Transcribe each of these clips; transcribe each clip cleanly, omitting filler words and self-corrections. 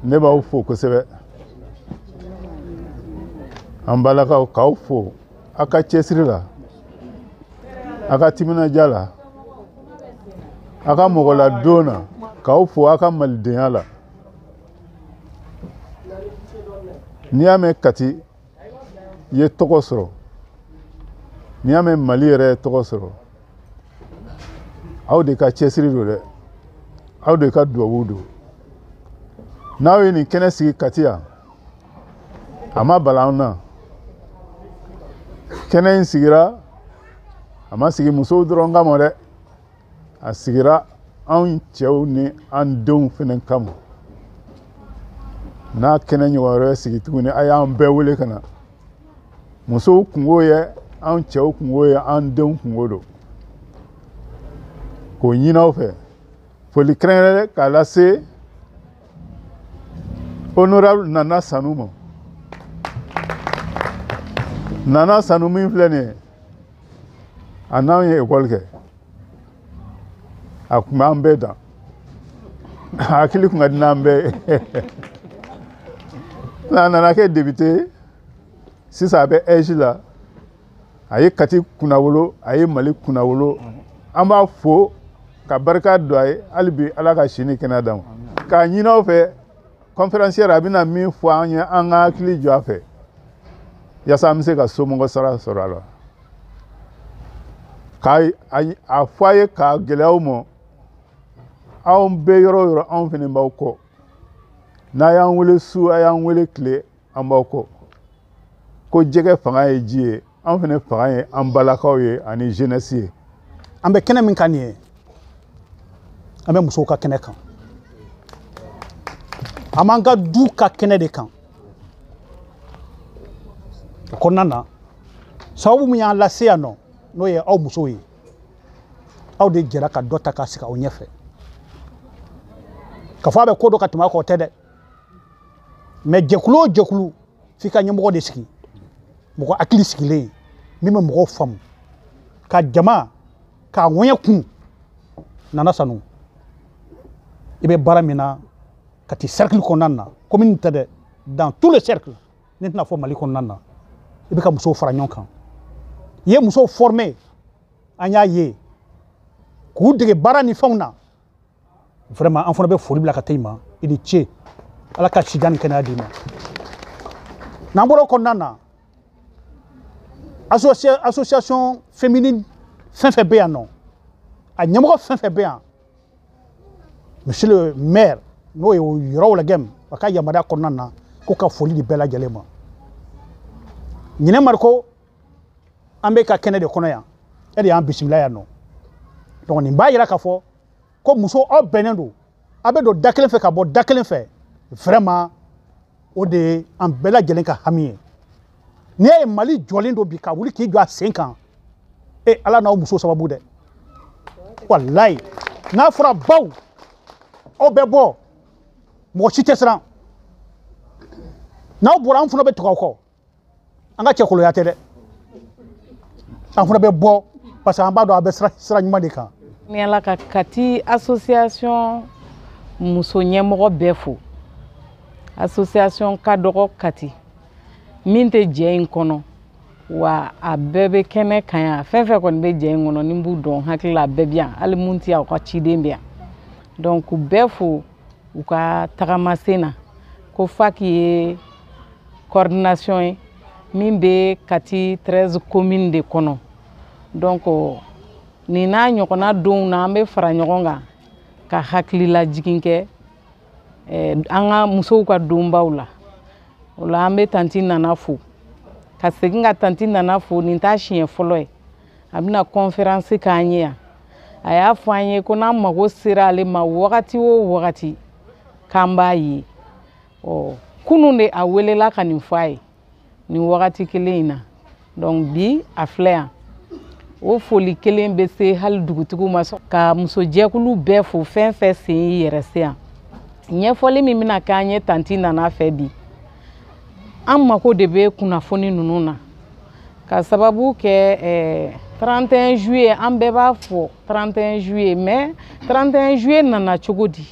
Ne b'aw fo kosɛbɛ. An balakaw k'aw fo aw ka cɛsiri la, aw ka timinadiya la, aw ka mɔgɔladon na, k'aw fo aw ka malidenya la. N'i y'a mɛn Kati ye tɔgɔ sɔrɔ, n'i y'a mɛn Mali yɛrɛ ye tɔgɔ sɔrɔ, aw de ka cɛsiri don dɛ, aw de ka duwawu don. N'aw ye nin kɛnɛ sigi Kati yan, a ma bala an na. Kɛnɛ in sigira, a ma sigi musow dɔrɔn kama dɛ, a sigira anw cɛw ni an denw fɛnɛ kama. N'a kɛnɛ ɲɔgɔn wɛrɛ sigi tuguni, a y'an bɛɛ wele ka na. Musow kungo ye anw cɛw kungo ye, an denw kungo don. K'o ɲini aw fɛ, foli kɛrɛnkɛrɛn k'a lase honorable Nana Sanu ma. Nana Sanu min filɛ nin ye, a n'anw ye ekɔli kɛ, a tun b'an bɛɛ dan, a hakili tun ka di n'an bɛɛ ye. A nana kɛ député, sisan a bɛ AIGE la, a ye Kati kunnawolo, a ye Mali kunnawolo. An b'a fo ka barika don a ye hali bi, Ala ka si ni kɛnɛya d'an ma. K'a ɲini aw fɛ, conférencière a bɛna min fɔ an ye, an ka hakili jɔ a fɛ yaasa an bɛ se ka somɔgɔ sara sɔrɔ a la. K'a a fɔ a ye k'a gɛlɛya aw ma, aw bɛɛ yɔrɔ o yɔrɔ, anw fɛnɛ b'aw kɔ. N'a y'an wele su, a y'an wele tile, an b'aw kɔ. Ko jɛgɛ fanga ye ji ye, anw fɛnɛ fanga ye an balakaw ye ani jeunesse ye. An bɛ kɛnɛ min kan nin ye, an bɛ musow ka kɛnɛ kan, an b'an ka du ka kɛnɛ de kan. O kɔnɔna na, sababu min y'an lase yan nɔ, n'o ye aw musow ye, aw de jɛra ka dɔ ta k'a sigi aw ɲɛfɛ. K'a fɔ a bɛ ko dɔ ka tɛmɛ aw kan, o tɛ dɛ, mɛ jɛkulu o jɛkulu f'i ka ɲɛmɔgɔ de sigi, mɔgɔ hakili sigilen min bɛ mɔgɔw faamu, ka jama k'a ŋɔɲɛ kun. Nana Sanu, i bɛ baara min na Kati cercle kɔnɔna na, commune tɛ dɛ, dans tous les cercles, ne tɛna fɔ Mali kɔnɔna na, i bɛ ka musow fara ɲɔgɔn kan. I ye musow former, an y'a ye k'u dege baara ni fɛnw na. Vraiment, an fana bɛ foli bila ka taa i ma, i ni ce, Ala ka sijan ni kɛnɛya d'i ma. N'an bɔra o kɔnɔna na, association féminine fɛn fɛn bɛ yan nɔ, a ɲɛmɔgɔ fɛn fɛn bɛ yan, monsieur le maire n'o ye Yɔrɔ Lagɛm, a ka yamaruya kɔnɔna na, ko ka foli di bɛɛ lajɛlen ma. Ɲinɛ Mariko, an bɛ ka kɛnɛ de kɔnɔ yan, e de y'an bisimila yan nɔ. Donc nin b'a yira k'a fɔ ko muso aw bɛnnen don, a bɛ don da kelen fɛ ka bɔ da kelen fɛ. Vraiment, o de ye an bɛɛ lajɛlen ka hami ye. N'i y'a ye Mali jɔlen don bi ka wuli k'i jɔ a sen kan, e Ala n'aw muso sababu dɛ. Walayi, n'a fɔra baw aw bɛ bɔ, mɔgɔ si tɛ siran. N'aw bɔra, an fana bɛ tugu aw kɔ. An ka cɛkoloya tɛ dɛ, an fana bɛ bɔ parce que an b'a dɔn a bɛ sira ɲuman de kan. Ni Ala ka Kati association muso ɲɛmɔgɔ bɛɛ fo. Association ka dɔgɔ Kati min tɛ jɛ in kɔnɔ, wa a bɛɛ bɛ kɛnɛ kan yan. Fɛn fɛn kɔni bɛ jɛ in kɔnɔ, ni n b'u dɔn, hakili la a bɛɛ bɛ yan, hali mun tɛ yan, u ka ciden bɛ yan. Donc k'u bɛɛ fo u ka tagamasen na. Ko FAC ye coordination ye min bɛ Kati 13 communes de kɔnɔ. Donc nin n'a ɲɔgɔnna donw na, an bɛ fara ɲɔgɔn kan ka hakililajigin kɛ an ka musow ka donbaw la. O la an bɛ tanti Nana fo, ka segin ka tanti Nana fo. Nin t'a siɲɛ fɔlɔ ye a bɛna conférence k'an ye yan. A y'a fɔ an ye ko n'an mago sera ale ma wagati o wagati, k'an b'a ye. Ɔ kunun de a welela ka nin fɔ a ye nin wagati kelen in na. Donc bi a filɛ yan. O foli kelen bɛ se hali dugutigiw ma, ka musojɛkulu bɛɛ fo, fɛn fɛn sen y'i yɛrɛ se yan. Ɲɛfɔli min bɛna k'an ye tanti Nana fɛ bi, an mako de bɛ kunnafoni ninnu na, ka sababu kɛ 31 juillet. An bɛɛ b'a fɔ 31 juillet, mais 31 juillet nana cogo di?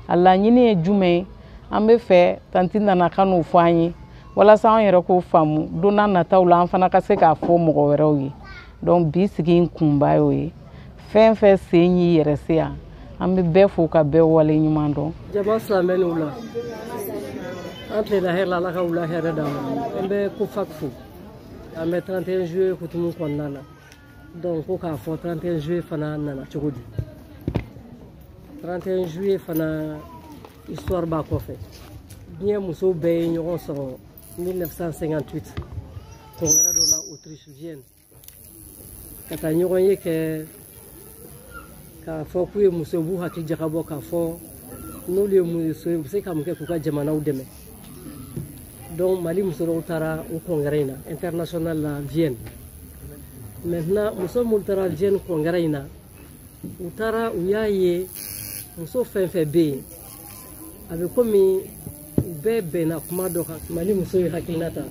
A laɲini ye jumɛn ye? An bɛ fɛ tanti nana ka n'o fɔ an ye walasa an yɛrɛ k'o faamu don n'a nataw la, an fana ka se k'a fɔ mɔgɔ wɛrɛw ye. Donc bi sigi in kunba y'o ye. Fɛn fɛn sen y'i yɛrɛ se yan, an bɛ bɛɛ fo ka bɛɛ wale ɲuman dɔn. Jama silamɛ ni wula, an tilenna hɛrɛ la, Ala ka wula hɛrɛ d'an ma. An bɛ COFAC fo. An bɛ 31 juillet hukumu kɔnɔna na. Donc ko k'a fɔ 31 juillet fana nana cogo di? 31 juillet fana, histoire b'a kɔfɛ. Diɲɛ musow bɛɛ ye ɲɔgɔn sɔrɔ 1958 congrès dɔ la Autriche, Vienne, ka taa ɲɔgɔn ye kɛ k'a fɔ k'u ye muso, b'u hakili jagabɔ k'a fɔ n'olu ye muso ye, u bɛ se ka mun kɛ k'u ka jamanaw dɛmɛ. Donc Mali muso dɔw taara o congrès in na international la Vienne. Maintenant, muso minnu taara Vienne congrès in na, u taara, u y'a ye muso fɛn fɛn bɛ yen, a bɛ komi u bɛɛ bɛnna kuma dɔ kan. Mali muso ye hakilina ta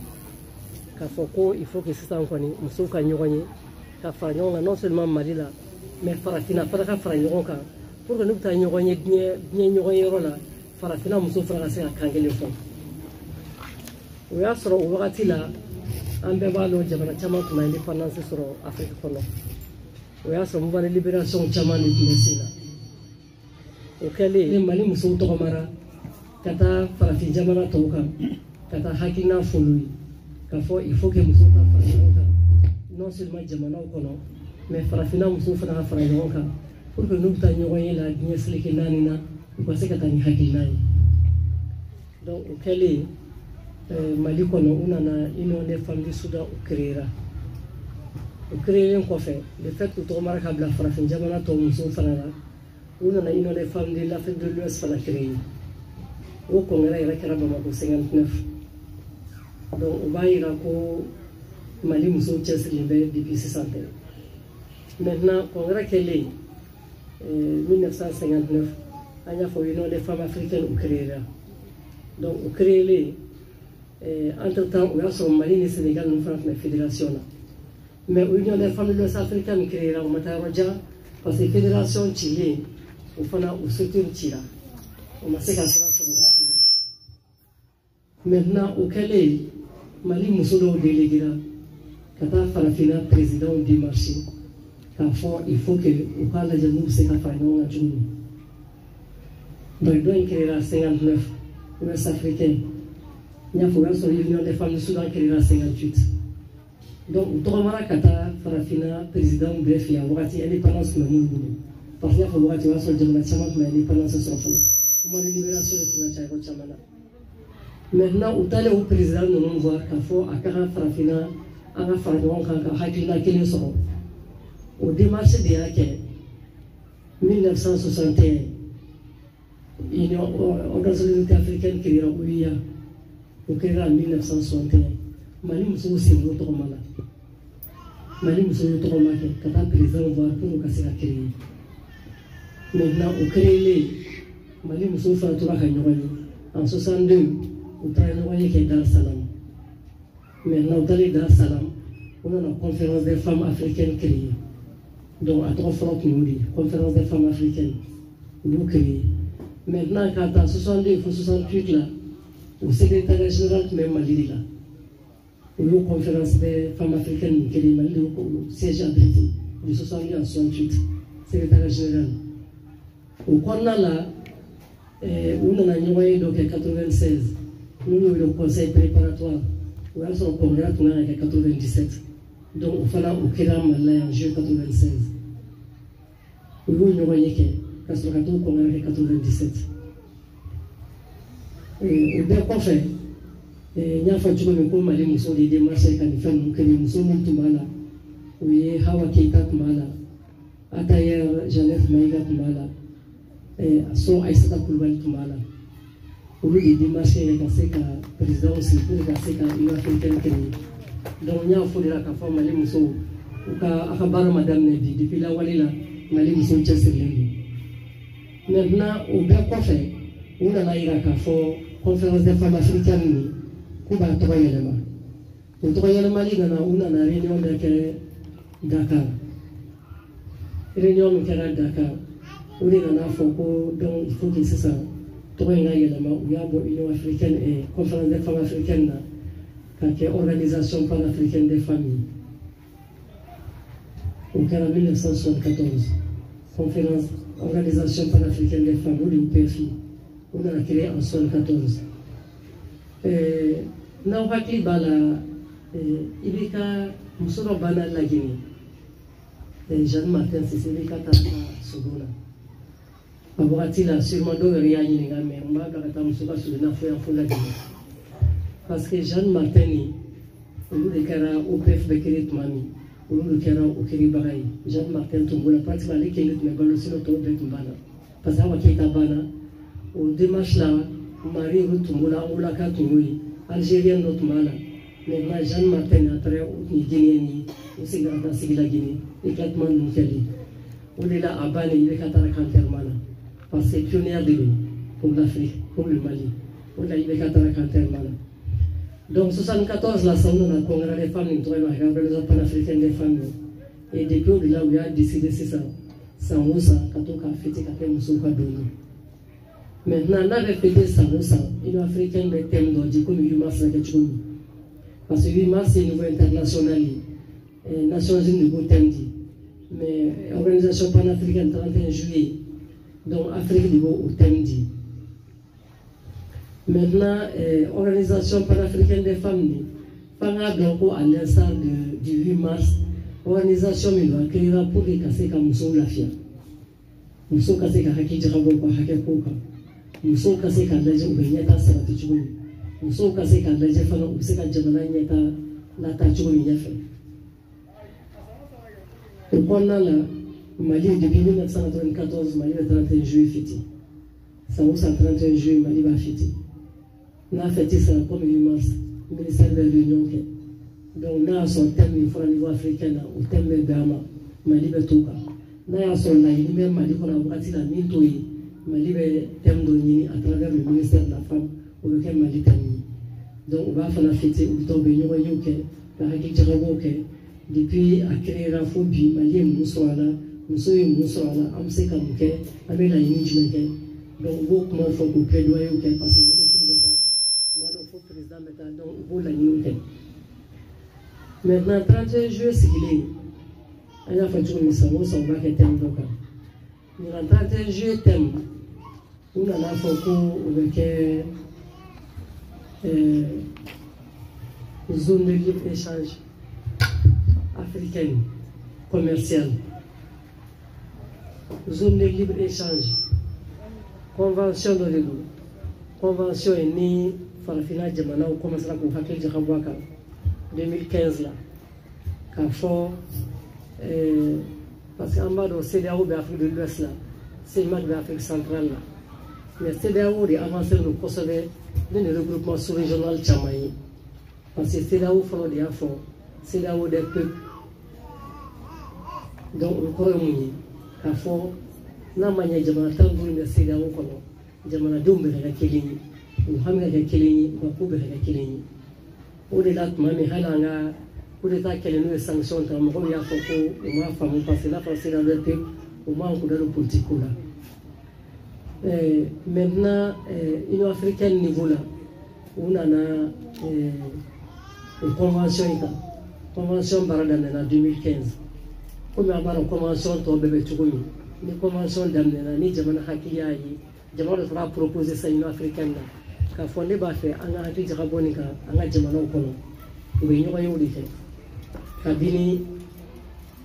k'a fɔ ko il faut que sisan kɔni musow ka ɲɔgɔn ye, ka fara ɲɔgɔn kan, non seulement Mali la, mais farafinna fana ka fara ɲɔgɔn kan, pour que n'u bɛ taa ɲɔgɔn ye diɲɛ ɲɔgɔn yɔrɔ la, farafinna muso fana ka se ka kan kelen fɔ. O y'a sɔrɔ o wagati la, an bɛɛ b'a dɔn, jamana caman tun ma indépendance sɔrɔ Afiriki kɔnɔ. O y'a sɔrɔ mouvement de libération caman de tun bɛ sen na. O kɛlen, Mali musow tɔgɔmara ka taa farafin jamana tɔw kan, ka taa hakilina f'olu ye k'a fɔ il faut que musow ka fara ɲɔgɔn kan, non seulement jamanaw kɔnɔ, mais farafinna musow fana ka fara ɲɔgɔn kan, pour que n'u bɛ taa ɲɔgɔn ye la diɲɛ seleke naani na, u ka se ka taa ni hakilina ye. Donc o kɛlen, Mali kɔnɔ, u nana Union des femmes du Soudan, o créera. O créelen kɔfɛ, le fait que tɔgɔmara ka bila farafin jamana tɔw musow fana la, u nana Union des femmes de l'Afrique de l'Ouest fana créer. O congrès yɛrɛ kɛra Bamako 59. Donc o b'a yira ko Mali musow cɛsirilen bɛ depuis sisan tɛ. Maintenant, congrès kɛlen 1959, an y'a fɔ Union des femmes africaines, o créera. Donc o créelen, entre temps o y'a sɔrɔ Mali ni Sénégal ninnu fana tun bɛ fédération na. Mais Union des femmes de l'Ouest africaine créera, o ma taa yɔrɔ jan, parce que fédération cilen, o fana o structure cira, o ma se ka sira sɔrɔ, o cira. Maintenant, o kɛlen, Mali muso dɔw déléguera ka taa farafinna président démarcher k'a fɔ il faut que u k'a lajɛ n'u bɛ se ka fara ɲɔgɔn kan cogo min. Donc dɔ in créera 59, Ouest africaine. N y'a fɔ, o y'a sɔrɔ Union des femmes du Soudan créera 58. Donc u tɔgɔmara ka taa farafinna président bɛɛ fɛ yan, wagati indépendance tun bɛ minnu bolo, parce que n y'a fɔ, wagati o y'a sɔrɔ jamana caman tun bɛ indépendance sɔrɔ fɔlɔ, mouvement de libération de tun ka ca yɔrɔ caman na. Maintenant, u taalen o président ninnu voir k'a fɔ a ka kan farafinna an ka fara ɲɔgɔn kan ka hakilina kelen sɔrɔ, o démarche de y'a kɛ 1961 Union Organisation de l'Unité africaine créera, OUA. O créera en 1961. Mali musow sen b'o tɔgɔma la. Mali musow ye tɔgɔma kɛ ka taa président voir pour ka se ka créer. Maintenant, o créelen, Mali musow fana tora ka ɲɔgɔn ye. En 62, u taara ɲɔgɔn ye kɛ Dar Salam. Maintenant, u taalen Dar Salam, u nana Conférence des femmes africaines créer. Donc a tɔgɔ fɔlɔ tun y'o de ye, Conférence des femmes africaines, u y'o créer. Maintenant, k'a ta 62 fo 68 la, o secrétariat général tun bɛ Mali de la. O y'o Conférence des femmes africaines nin créer, Mali de y'o siège abrité de 62 à 68, secrétariat général. O kɔnɔna la, u nana ɲɔgɔn ye dɔ kɛ 96, n'u y'o wele conseil préparatoire. O y'a sɔrɔ congrès tun kan ka kɛ 97. Donc o fana o kɛra Mali la yan juillet 96. U y'o ɲɔgɔn ye kɛ ka sɔrɔ ka t'o congrès kɛ 97. O bɛɛ kɔfɛ, n y'a fɔ cogo min ko Mali musow de ye démarche ka nin fɛn ninnu kɛ. Muso minnu tun b'a la, o ye Hawa Keyita tun b'a la, Atayer Jeannette Mayiga tun b'a la, So Aïssata Kulubali tun b'a la. Olu de ye démarche kɛ ka se ka président sigi pour ka se ka Union africaine créer. Donc n y'a fɔ de la k'a fɔ Mali musow, u ka a ka baara ma daminɛ bi. Depuis lawale la, Mali musow cɛsirilen don. Maintenant, o bɛɛ kɔfɛ, u nana yira k'a fɔ Conférence des femmes africaines nin, k'u b'a tɔgɔ yɛlɛma. O tɔgɔ yɛlɛmali nana, u nana réunion dɔ kɛ Dakar. Réunion min kɛra Dakar, o de nana fɔ ko donc il faut que sisan Tɔgɔ in ka yɛlɛma, u y'a bɔ Union africaine et Conférence des femmes africaines na ka kɛ Organisation panafricaine des femmes ye. O kɛra 1974, conférence Organisation panafricaine des femmes, o de ye OPF ye. O nana créé en 74. N'aw hakili b'a la, i b'i ka muso dɔ banna Laginɛ, Jeanne Martin Sise, i b'i ka taa sogo la. A wagati la, sûrement dɔw yɛrɛ y'a ɲininka, mais n b'a bila ka taa muso ka sogo n'a fɔ yan fo Laginɛ. Parce que Jeanne Martin ni olu de kɛra OPF bɛ créé tuma min, olu de kɛra o créebaga ye. Jeanne Martin tun b'o la, pratiquement ale kelen tun bɛ balo, sinon tɔw bɛɛ tun banna. Parce que Awa Keyita banna o démarche la, Marie olu tun b'o la, Angolaka tun y'o ye, Algérien dɔ tun b'a la. Maintenant Jeanne Martin après, o tun ye Guinéen ye, o seginna ka taa sigi la Guinée, éclatement ninnu kɛlen. O de la a bannen, i bɛ ka taara kan enterrement na, parce que pionnière de don pour l'Afrique, pour le Mali. O de la i bɛ ka taara kan enterrement na. Donc 74 la, san nana Congrès des femmes nin tɔgɔ ye, ka Organisation panafricaine des femmes ye. Et depuis o de la, u y'a décidé sisan, san o san ka to k'a fêter ka kɛ musow ka don ye. Maintenant n'a bɛ fêter san o san, Union africaine bɛ thème dɔ di, komi 8 mars la kɛ cogo min. Parce que 8 mars ye niveau international ye, Nations Unies de b'o thème di. Mais Organisation panafricaine 31 juillet, donc Afrique de b'o thème di. Maintenant, Organisation panafricaine des femmes ni f'an k'a dɔn ko à l'instar du 8 mars, organisation min don, a créera pour que ka se ka musow lafiya, musow ka se ka hakili jagabɔ u ka hakɛ kow kan, musow ka se k'a lajɛ u bɛ ɲɛta sabati cogo min, musow ka se k'a lajɛ fana u bɛ se ka jamana ɲɛta lataa cogo min ɲɛfɛ. O kɔnɔna la, Mali depuis 1994, Mali bɛ 31 juillet fêter. San o san 31 juillet, Mali b'a fêter. N'a fêté sera comme 8 mars, ministère bɛ réunion kɛ. Donc n'a y'a sɔrɔ thème min fɔra niveau africain na, o thème bɛ bɛn a ma, Mali bɛ t'o kan. N'a y'a sɔrɔ laɲini bɛ Mali kɔnɔ a wagati la min t'o ye, Mali bɛ thème dɔ ɲini à travers le ministère de la femme, o bɛ kɛ Mali thème ye. Donc u b'a fana fêter, u bɛ taa u bɛ ɲɔgɔn yew kɛ, ka hakili jagabɔw kɛ. Depuis a créera fo bi, Mali ye mun sɔrɔ a la, muso ye mun sɔrɔ a la, an bɛ se ka mun kɛ, an bɛ laɲini jumɛn kɛ. Donc u b'o kumaw fɔ k'o plaidoyer kɛ, parce que ministre bɛ taa tuma dɔw fo président bɛ taa, donc u b'o laɲiniw kɛ. Maintenant 31 juillet sigilen, an y'a fɔ cogo min, san o san u b'a kɛ thème dɔ kan. Ɲinan 31 juillet thème, u nana fɔ ko o bɛ kɛ zone de libre échange africaine commerciale. Zone de libre échange, convention dɔ de don. Convention ye ni farafinna jamanaw commencera k'u hakili jagabɔ a kan 2015 la, k'a fɔ parce que an b'a dɔn CEDEAO bɛ Afrique de l'Ouest la, CEMAC bɛ Afrique centrale la, mais CEDEAO de avancé don kosɛbɛ ni nin regroupement sous-régional caman ye. Parce que CEDEAO fɔlɔ de y'a fɔ CEDEAO des peuples. Donc o kɔrɔ ye mun ye? K'a fɔ n'a ma ɲɛ jamana 15 bɛ CEDEAO kɔnɔ, jamanadenw bɛ ka kɛ kelen ye, u hami ka kɛ kelen ye, u ka ko bɛɛ ka kɛ kelen ye. O de la tuma min hali an ka coup d'état kɛlen, n'o ye sanction ta, mɔgɔw y'a fɔ ko u m'a faamu, parce que n'a fɔra CEDEAO des peuples, u m'an kun da don politique ko la. Maintenant Union africaine niveau la, u nana o convention in kan. Convention baara daminɛna 2015. Komi an b'a dɔn convention tɔ bɛɛ bɛ cogo min, ni convention daminɛna, ni jamana hakili y'a ye, jamana dɔ taara proposer sa Union africaine na k'a fɔ ne b'a fɛ an ka hakili jagabɔ nin kan an ka jamanaw kɔnɔ, u bɛ ɲɔgɔn yew de kɛ kabini.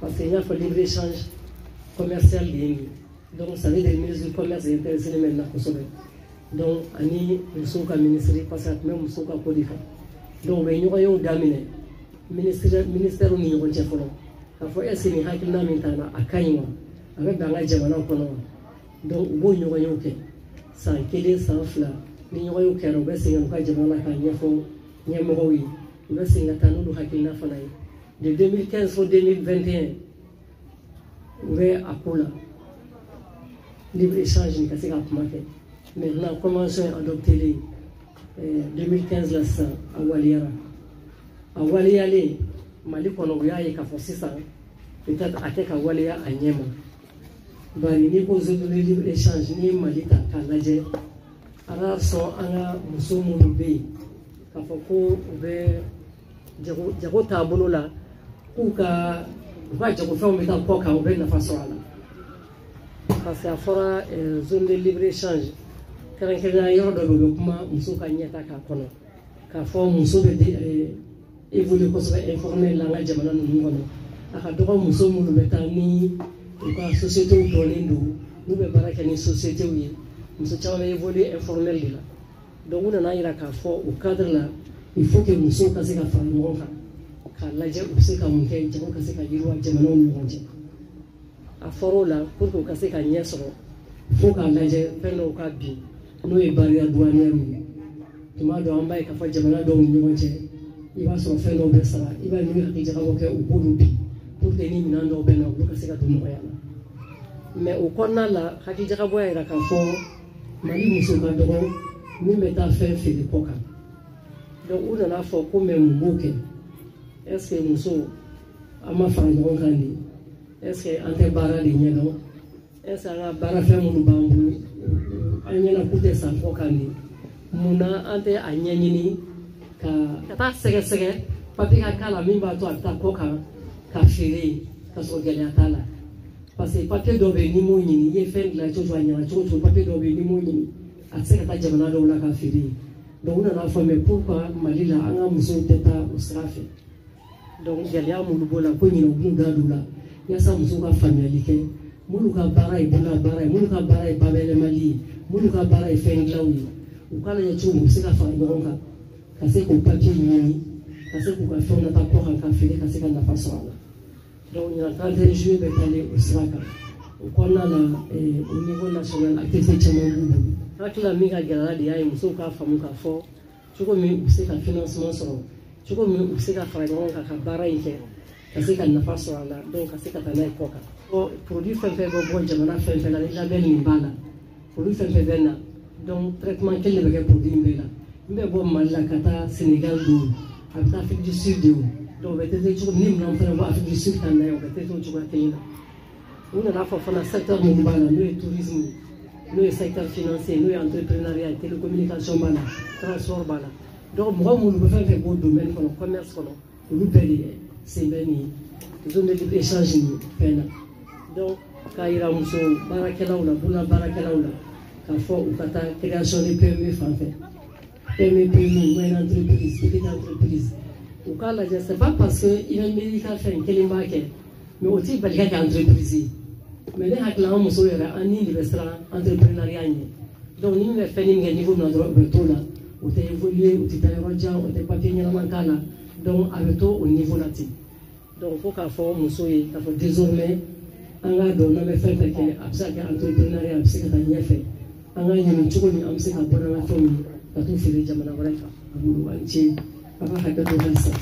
Parce que n y'a fɔ libre échange commercial de ye nin ye. Donc ça veut dire ministre du commerce est intéressé maintenant kosɛbɛ, donc ani musow ka ministre, parce que a tun bɛ musow ka ko de kan. Donc u bɛ ɲɔgɔn yew daminɛ ministère ni ɲɔgɔn cɛ fɔlɔ, k'a fɔ est ce que nin hakilina min ta la, a ka ɲi wa, a bɛ bɛn an ka jamanaw kɔnɔ wa. Donc u b'o ɲɔgɔn yew kɛ san kelen, san fila. Ni ɲɔgɔn yew kɛra, u bɛ segin u ka jamana la k'a ɲɛfɔ ɲɛmɔgɔw ye, u bɛ segin ka taa n'olu hakilina fana ye. De 2015 fo 2021, u bɛ a ko la libre échange nin ka se ka kuma kɛ. Maintenant convention est adoptée 2015 la, sisan a waleyara. A waleyalen Mali kɔnɔ, u y'a ye k'a fɔ sisan peut-être a tɛ ka waleya a ɲɛ ma. Bari n'i ko zone de libre échange, n'i ye Mali ta k'a lajɛ, Rares sont an ka muso minnu bɛ yen k'a fɔ ko u bɛ jago taabolo la, k'u ka u ka jagofɛnw bɛ taa kɔ kan, u bɛ nafa sɔrɔ a la. Parce que a fɔra zone de libre échange kɛrɛnkɛrɛnnenya yɔrɔ dɔ bɛ yen, u bɛ kuma muso ka ɲɛta k'a kɔnɔ, k'a fɔ muso bɛ évoluer kosɛbɛ informel la an ka jamana ninnu kɔnɔ. A ka dɔgɔ muso minnu bɛ taa ni u ka sociétés dɔnnen don, n'u bɛ baara kɛ ni sociétés ye, muso caman bɛ évoluer informel de la. Donc u nana yira k'a fɔ o cadre la, il faut que musow ka se ka fara ɲɔgɔn kan k'a lajɛ u bɛ se ka mun kɛ jago ka se ka yiriwa jamanaw ni ɲɔgɔn cɛ. A fɔra o la, pour que u ka se ka ɲɛ sɔrɔ, fo k'a lajɛ fɛn dɔw ka bin, n'o ye barrière douanière ye. Tuma dɔ an b'a ye k'a fɔ jamana dɔw ni ɲɔgɔn cɛ, i b'a sɔrɔ fɛn dɔw bɛ sara, i b'a ye n'u ye hakili jagabɔ kɛ, u b'olu bin pour que ni minɛn dɔw bɛ na, olu ka se ka don nɔgɔya la. Mais o kɔnɔna la, hakili jagabɔ y'a yira k'a fɔ Mali muso ka dɔgɔ min bɛ taa fɛn feere kɔ kan. Donc u nana fɔ ko mais mun b'o kɛ? Est ce que muso an ma fara ɲɔgɔn kan de? Est ce que an tɛ baara de ɲɛdɔn? Est ce que an ka baarafɛn minnu b'an bolo, an ɲɛna k'u tɛ san kɔ kan de? Munna an tɛ a ɲɛɲini ka taa sɛgɛsɛgɛ, papiye ka k'a la min b'a to a bɛ taa kɔ kan ka feere yen ka sɔrɔ gɛlɛya t'a la? Parce que papiye dɔw bɛ yen, n'i m'o ɲini, i ye fɛn dilan cogo o cogo, a ɲɛna cogo o cogo, papiye dɔw bɛ yen, n'i m'o ɲini, a tɛ se ka taa jamana dɔw la ka feere yen. Donc u nana fɔ mais pourquoi Mali la an ka musow tɛ taa o sira fɛ? Donc gɛlɛya minnu b'o la, ko ɲinɛ u b'u da don o la yaasa musow ka faamuyali kɛ, minnu ka baara ye bolola baara ye, minnu ka baara ye bayɛlɛmali ye, minnu ka baara ye fɛn dilanw ye, u k'a lajɛ cogo min u bɛ se ka fara ɲɔgɔn kan ka se k'o papiye ɲini, ka se k'u ka fɛnw nata kɔ kan ka feere, ka se ka nafa sɔrɔ a la. Donc ɲinan 31 juillet bɛ taalen o sira kan. O kɔnɔna la, au niveau national, activité caman b'u bolo. Hakili la min ka gɛlɛya de y'a ye musow k'a faamu k'a fɔ cogo min u bɛ se ka financement sɔrɔ, cogo min u bɛ se ka fara ɲɔgɔn kan ka baara in kɛ, ka se ka nafa sɔrɔ a la, donc ka se ka taa n'a ye kɔ kan. Bon, produit fɛn fɛn bɛ bɔ jamana fɛn fɛn la, ni label nin b'a la, produit fɛn fɛn bɛ na, donc traitement kelen de bɛ kɛ produit in bɛɛ la. N bɛ bɔ Mali la ka taa Sénégal don, a bɛ taa Afrique du Sud de o, donc o bɛ traité cogo min, ni minɛn fana bɔ Afrique du Sud ka na yen, o bɛ traité o cogoya kelen na. U nana fɔ fana secteur minnu b'a la, n'o ye tourisme ye, n'o ye secteur financier, n'o ye entrepreneuriat ye, télécommunication b'a la, transport b'a la. Donc mɔgɔ minnu bɛ fɛn fɛn b'o domaine kɔnɔ, commerce kɔnɔ, olu bɛɛ de sen bɛ nin zone de libre échange nin fɛn na. Donc k'a yira muso baarakɛlaw la, bolola baarakɛlaw la, k'a fɔ u ka taa création de PME fan fɛ, PME, PME, moyenne entreprise, petite entreprise, u k'a lajɛ. C'est pas parce que i bɛ miiri i ka fɛn kelen b'a kɛ, mais o t'i bali ka kɛ entreprise ye. Mais ne hakili la, an musow yɛrɛ, an ni de bɛ siran entrepreneuriat ɲɛ. Donc ni min bɛ fɛn min kɛ niveau min na dɔrɔn, u bɛ t'o la, u tɛ évoluer, u tɛ taa yɔrɔ jan, u tɛ papier ɲɛnama k'a la, donc a bɛ to o niveau la ten. Donc fo k'a fɔ muso ye k'a fɔ désormais an k'a dɔn n'an bɛ fɛn fɛn kɛ, a bɛ se ka kɛ entrepreneuriat, a bɛ se ka taa ɲɛfɛ. An k'a ɲini cogo min an bɛ se ka bɔ n'an ka fɛnw ye ka t'u feere jamana wɛrɛ kan. A bolo, a ni ce, a b'a hakɛ to halisa.